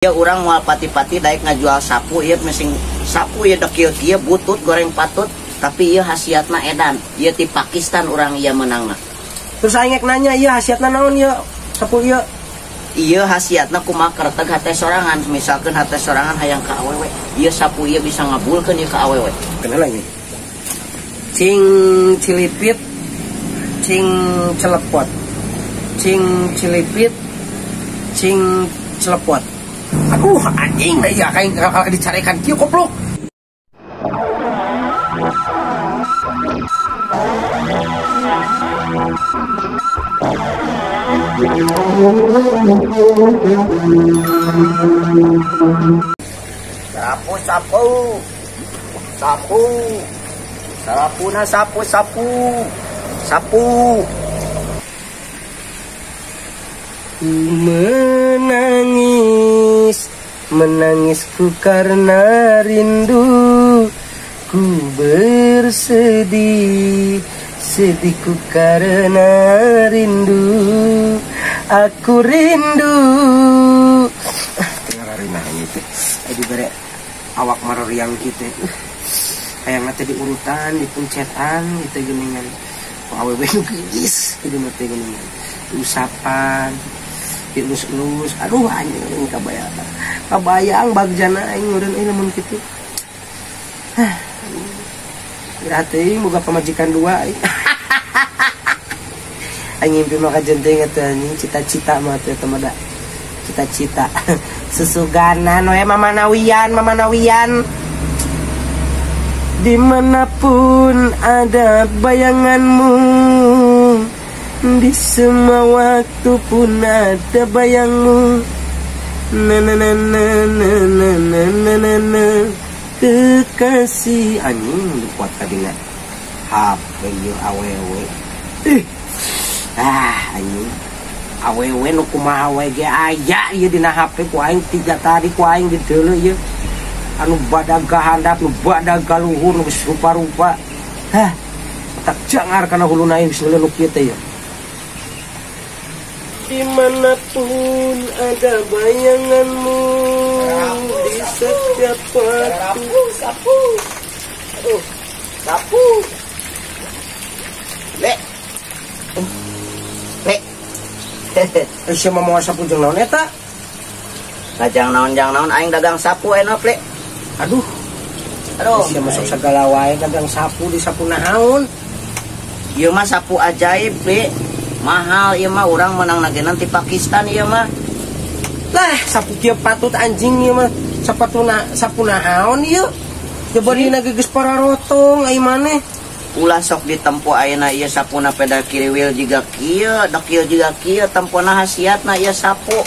Ya urang moal pati-pati daek ngajual sapu ieu mesing sapu ieu dekil kieu butut goreng patut tapi ieu khasiatna edan. Ieu ti Pakistan urang ieu meunangna. Terus aing nanya ieu khasiatna naon ieu sapu ieu? Ieu khasiatna kumaha kerteg hate sorangan, misalkeun hate sorangan hayang ka awewe, ieu sapu ieu bisa ngabulkeun ieu ka awewe. Kenal lagi. Cing cilipit, cing celepot. Cing cilipit, cing celepot. Aduh anjing ya kayak kalau dicarekan kieu goblok. Sapu sapu sapu sapuna sapu sapu sapu. Menangis, menangisku karena rindu, ku bersedih, sedihku karena rindu, aku rindu. Tinggal rinanya itu, diberi awak maroriang kita, hayang teh diurutan, dipuncetan, gitu geningan. Awewe nu geus, gitu teh geningan. Usapan, dielus-elus, aduh anjing kabayang, kabayang bagjana aing ngeureun euy lamun kitu. Hah. Iraha teuing boga pamajikan dua aing. Aing ngimpi mah kajen teuing atuh anjing, cita-cita mah atuh eta mah da. Cita-cita. Susuganan we mamanawian, mamanawian. Dimanapun ada bayanganmu, di semua waktu pun ada bayangmu. Na na na na na na na na na na. Kekasih anjing kuat tadi na. HP ieu awewe. Ih. Ah anjing. Awewe nu kumaha we ge aya ieu dina HP ku aing tiga tadi ku aing dideuleu ieu. Anu badag ka handap, nu badag ka luhur, nu geus rupa-rupa. Hah. Tak jangar kana huluna aing geus nu kieu teh ieu. Dimanapun ada bayanganmu, di setiap waktu. Sapu, aduh, sapu. Le, le. Siapa mau sapu jeung naon eta? Jang naon, jang naon, aing dagang sapu enak le. Aduh, aduh. Siapa masuk segala wae dagang sapu di sapu naon? Ieu mah sapu ajaib le. Mahal ieu mah urang menang nagenan ti Pakistan ieu mah. Lah sapu kieu patut anjing ieu mah. Sapatuna sapu naon ieu? Coba dina geus pararotong ai maneh. Ulah sok ditempo ayeuna ieu sapuna peda kiriwil jiga kieu, dekil jiga kieu tempona khasiatna ieu sapu.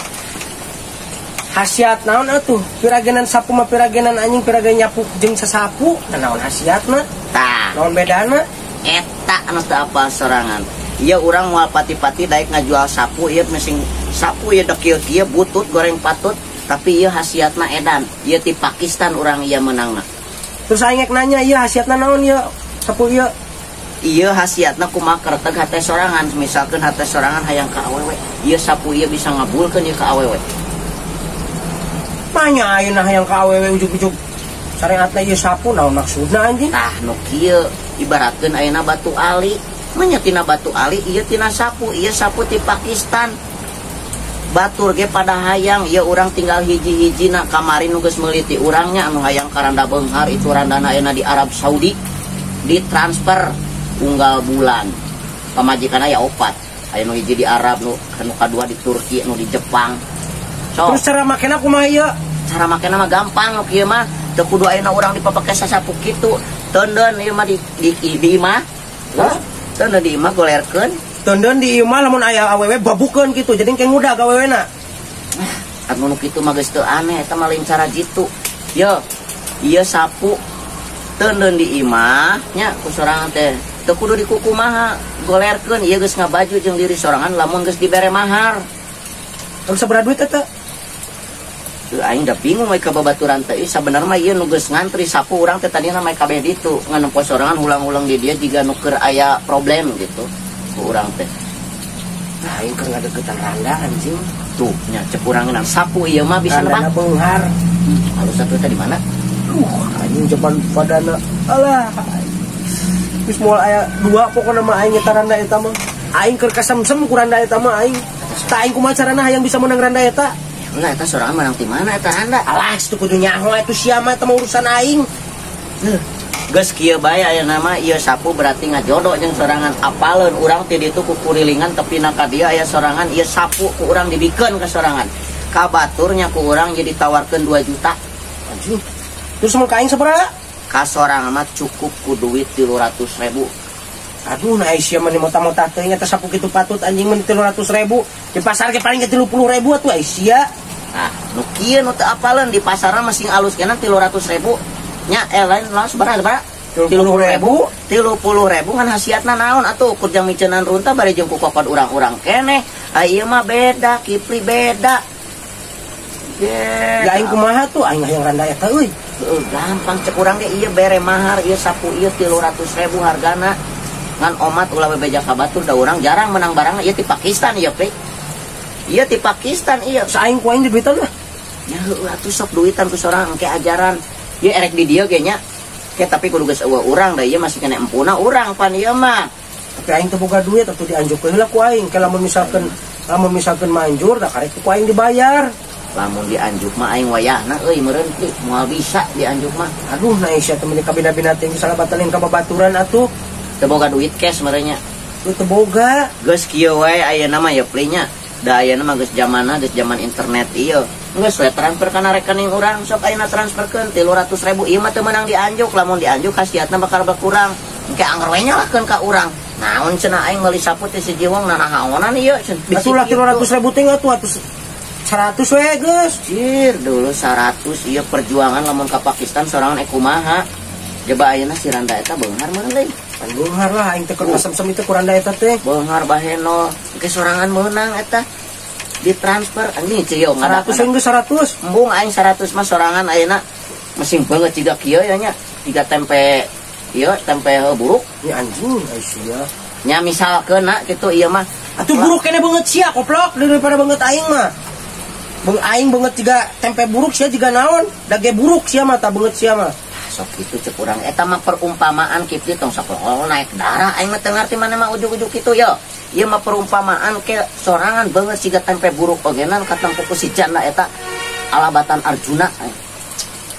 Khasiat naon atuh? Piragenan sapu mah piragenan anjing piragen nyapu jeung sasapu, nah naon khasiatna? Tah, naon bedana? Eta anu teu apal sorangan. Ieu urang moal pati-pati daek ngajual sapu ieu mesing sapu ieu dekil kieu butut goreng patut tapi ieu khasiatna edan. Ieu ti Pakistan urang ieu meunangna. Terus aing nanya ieu khasiatna naon ieu sapu ieu? Ieu khasiatna kumaha kerteg hate sorangan, misalkeun hate sorangan hayang ka awewe, ieu sapu ieu bisa ngabulkeun ieu ka awewe. Nanya ayeuna hayang ka awewe ujug-ujug syariatna ieu sapu naon maksudna anjing? Tah nu kieu ibaratkeun ayeuna batu ali. Manya tina batu ali, ieu tina sapu, ieu sapu ti Pakistan. Batur ge pada hayang, ieu urang tinggal hiji-hijina kamari nu geus meuli ti urangnya anu hayang ka randa beunghar itu randana ayeuna di Arab Saudi ditransfer unggal bulan. Pamajikanna ya opat. Aya nu hiji di Arab, nu kadua di Turki, nu di Jepang. So, terus cara makena kumaha ieu? Cara makena mah gampang nu kieu mah. Teu kudu ayeuna urang dipapake sasapu kitu. Teundeun ieu mah di imah. Hah? Teundeun di imah golerkeun. Teundeun di imah lamun aya awewe babukeun kitu, jadi engke ngudag awewena. Ah, anu kitu mah geus teu aneh, eta mah lain cara jitu. Yo, ieu sapu teundeun di imah nya ku sorangan teh. Teu kudu dikukumaha, golerkeun ieu geus ngabaju jeung diri sorangan lamun geus dibere mahar. Terus sabaraha duit eta? Aing da bingung we ka babaturan teh sabenerna mah ieu nu geus ngantri sapu urang teh tadina mah kabeh ditu ngan nempo sorangan hulang-hulang di dia jiga nu keur aya problem gitu ku urang teh. Aing keur ngadeukeutan randa anjing. Tuh nya cek urang ngeunang sapu ieu mah bisa nebak. Randana beunghar. Halus atuh teh di mana? Anjing coba padana. Alah. Geus moal aya dua pokona mah aing eta randa eta mah. Aing keur kasemsem ku randa eta mah aing. Tah aing kumaha carana hayang bisa menang randa eta? Enggak, eta sorangan menang ti mana eta randa? Alah, itu kudu nyaho atuh sia mah eta mah urusan aing. Geus kieu bae ayeuna mah ieu sapu berarti ngajodoh jeung sorangan apaleun urang ti ditu ku kurilingan tepina ka dieu aya sorangan ieu sapu ku urang dibikeun ka sorangan. Ka baturnya ku urang jadi tawarkeun 2 juta. Anjing. Terus mun ka aing sabaraha? Ka sorangan mah cukup ku duit 300.000. Aduh, nah sia mah mota-mota teuing eta sapu kitu patut anjing mun 300.000. Di pasar ge paling ge 30.000 atuh ai sia. Nah, nu kieu nu teu apaleun di pasarna mah sing alus keneh 300.000. Nya lain lah sabaraha? 30.000. 30.000 ngan hasiatna naon atuh ukur jang miceunan runtah bari jeung ku kokod urang-urang keneh. Ah ieu mah beda, Kipli beda. Ya aing kumaha tuh aing hayang randa eta euy. Heuh, gampang cek urang ge ieu bere mahar ieu sapu ieu 300.000 hargana. Ngan omat ulah bebeja ka batur da urang jarang menang barang ieu ti Pakistan ieu Pli. Ieu ti Pakistan ieu. Saing ku aing di duitan lah. Nya heueuh atuh sok duitan ku sorang engke ajaran. Ieu erek di dieu ge nya. Ke tapi kudu geus eueuh urang da ieu masih kena empuna urang pan ieu mah. Tapi aing teu boga duit atuh dianjukkeun heula ku aing. Ke lamun misalkeun manjur da karek ku aing dibayar. Lamun dianjuk mah aing wayahna euy meureun Pli moal bisa dianjuk mah. Aduh nah sia teh meuni kabina-bina teh geus salah batalin ka babaturan atuh. Teu boga duit cash meureun nya. Teu boga. Geus kieu wae ayeuna mah ya Pli nya. Da ayeuna mah geus zamanna geus zaman internet ieu. Geus we transfer kana rekening urang sok ayeuna transferkeun 300.000 ieu mah teu meunang dianjuk lamun dianjuk khasiatna bakal berkurang. Engke anger we nyalahkeun ka urang. Naon cenah aing meuli sapu teh si Jiwong nanahaonan ieu cenah. Atuh lah 300.000 teh atuh atuh 100 we geus. Cir dulu 100 ieu perjuangan lamun ka Pakistan sorangan kumaha. Jaba ayeuna si randa eta beunghar meureun deui. Pan beunghar lah aing teh keur kasemsem itu ku randa eta teh. Beunghar baheno. Engke sorangan meunang eta. Ditransfer anjing cieu 100 geus 100. Embung aing 100 mah sorangan ayeuna mesing banget ciga kieu ya nya. Ciga tempe ieu tempe buruk. Nya anjing ai sia. Nya misalkeun na kitu ieu mah. Atuh buruk keneh beungeut sia koplok daripada beungeut aing mah. Beung aing beungeut jiga tempe buruk sia jiga naon? Dage buruk sia mah ta beungeut sia mah. Sok kitu cek urang eta mah perumpamaan Kipli tong sok naik darah aing mah teu ngarti mana mah ujug-ujug kitu yo. Ieu mah perumpamaan ke sorangan beungeut siga tempe buruk ogenan katempo ku si janda eta alabatan Arjuna.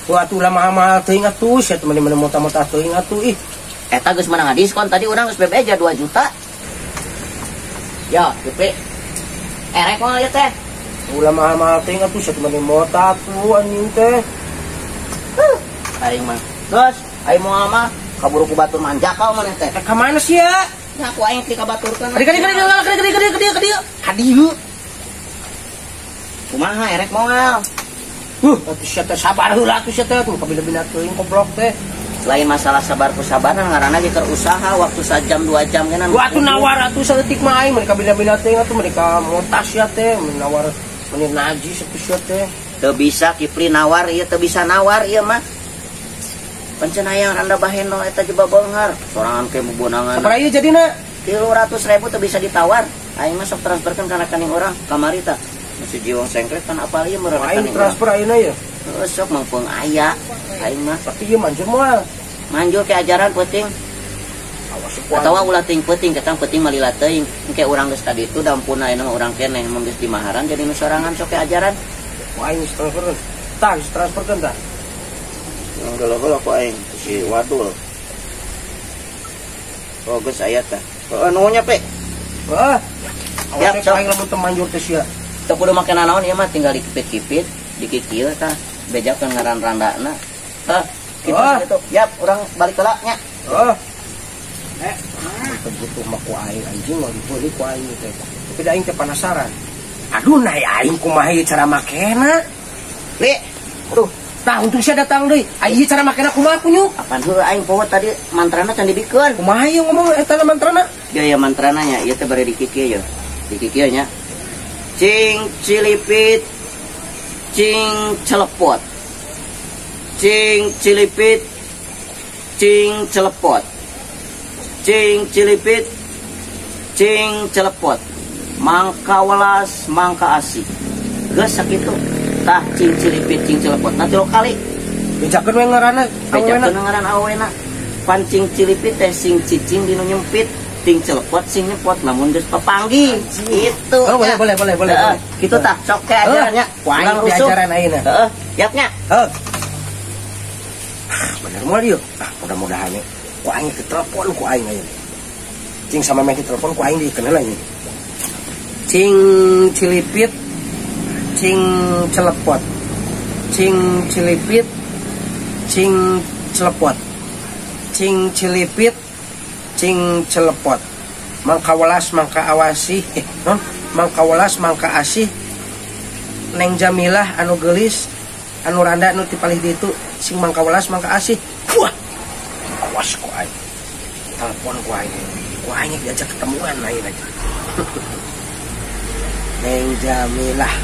Wah atuh lah mahal-mahal teuing atuh sia teh meni mota-mota teuing atuh ih. Eta geus meunang diskon tadi urang geus bebeja 2 juta. Yo, Kipli. Erek moal ieu teh. Ulah mahal-mahal teuing atuh sia teh meni mota atuh anjing teh. Aing mah. Geus, aing moal mah kaburu ku batur manjakal maneh teh. Ka mana sia? Nya ku aing ti kabaturkeun. Kadieu kadieu kadieu kadieu. Kadieu. Kumaha erek moal? Atuh sia teh sabar heula atuh sia teh atuh kabina-bina teuing goblok teh. Lain masalah sabar ku sabarna ngaranna ge keur usaha waktu sajam 2 jam geuna. Wah atuh nawar atuh saeutik mah aing mun kabina-bina teuing atuh mereka motas sia teh nawar mun najis atuh sia teh. Teu bisa Kipli nawar ieu teu bisa nawar ieu mah. Pancen hayang randa baheno eta jeba beunghar sorangan ke bubonangan. Sabaraha ieu jadina? 300.000 teu bisa ditawar. Aing mah sok transferkeun ka rekening urang kamari tah. Masih jiwang sengkret kan apal ieu meureun aing transfer ayeuna ya. Heuh sok mangpeung aya aing mah. Tapi ieu manjur moal. Manjur ke ajaran peuting. Awas ku. Atawa ulah teuing peuting ketang peuting mah lila teuing. Engke urang geus tadi itu dampuna ayeuna mah urang keneh mun geus dimaharan jadi nu sorangan sok ke ajaran. Ku aing transferkeun. Tah geus transferkeun tah. Gelo-gelo ku aing si wadul. Oh geus aya tah. Heuh nuhun nya Pe. Heeh. Awas aing lamun teu manjur teh sia. Teu kudu make nanaon ieu mah tinggal dikipit-kipit, dikikieu tah, bejakeun ngaran randana. Tah, kitu kitu. Yap, urang balik heula nya. Heeh. Teu butuh mah ku aing anjing mah dibeli ku aing teh. Tapi da aing teh penasaran. Aduh nah aing kumaha ieu cara makena? Li. Aduh. Tah untung sia datang deui. Ai cara makena kumaha kunyuk? Apaan heuh aing poho tadi mantrana can dibikeun. Kumaha ieu ngomong eta mantrana? Ya ya mantrana nya ieu teh bari dikikieu ye. Dikikieu nya. Cing cilipit cing celepot. Cing cilipit cing celepot. Cing cilipit cing celepot. Mangka welas mangka asih. Geus sakitu. Tah cing cilipit cing celepot na 3 kali. Bejakeun we ngaranna awewena. Bejakeun ngaran awewena. Pan cing cilipit teh sing cicing dinu nyempit, ting celepot sing nyepot lamun geus papanggih. Gitu. Oh, boleh boleh boleh boleh. Kitu tah sok ke ajarannya. Ku aing diajaran ayeuna. Heeh, yapnya. Heuh. Bener moal ieu. Ah, mudah-mudahan we. Ku aing ditelepon ku aing ayeuna. Cing sama meh ditelepon ku aing dikenal ayeuna. Cing cilipit cing celepot. Cing cilipit cing celepot. Cing cilipit cing celepot. Mangka welas mangka awasih non mangka welas mangka asih Neng Jamilah anu geulis anu randa anu ti palih ditu sing mangka welas mangka asih. Wah, awas ku aing. Telepon ku aing. Ku aing diajak ketemuan aing aja. Neng Jamilah.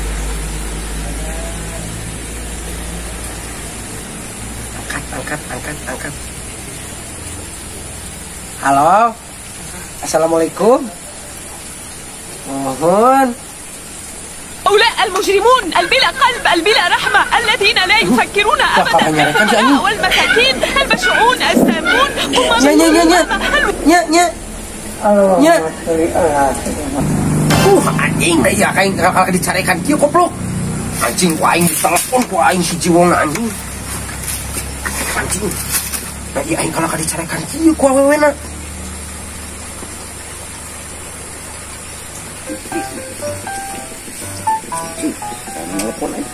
Angkat, angkat, angkat, angkat. Halo. Assalamualaikum. Mohon. هؤلاء المجرمون البلا قلب البلا رحمة الذين لا يفكرون أبدا بالفقراء والمساكين البشعون السامون. Nya nya nya. Anjing ya aing kalau dicarekan kieu goblok. Anjing ku aing ditelepon ku aing si jiwongna anjing. Anjing. Nah ieu aing kalau dicarekan kieu ku awewena. Nelpon aja.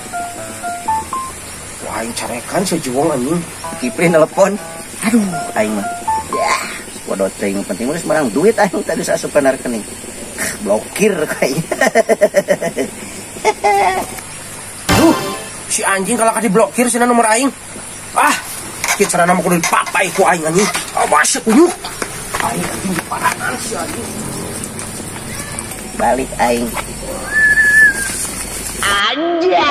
Wah, aing carekan si jiwong anjing. Kipri nelpon. Aduh, aing mah. Yah, bodoh teuing penting geus menang duit aing tadi asupan rekening. Blokir kayaknya. Duh, si anjing kalau diblokir sina nomor aing. Ah, kieu carana mah kudu dipapai ku aing anjing. Awas kunyuk. Aing anjing diparahan si anjing. Balik aing. Anjay.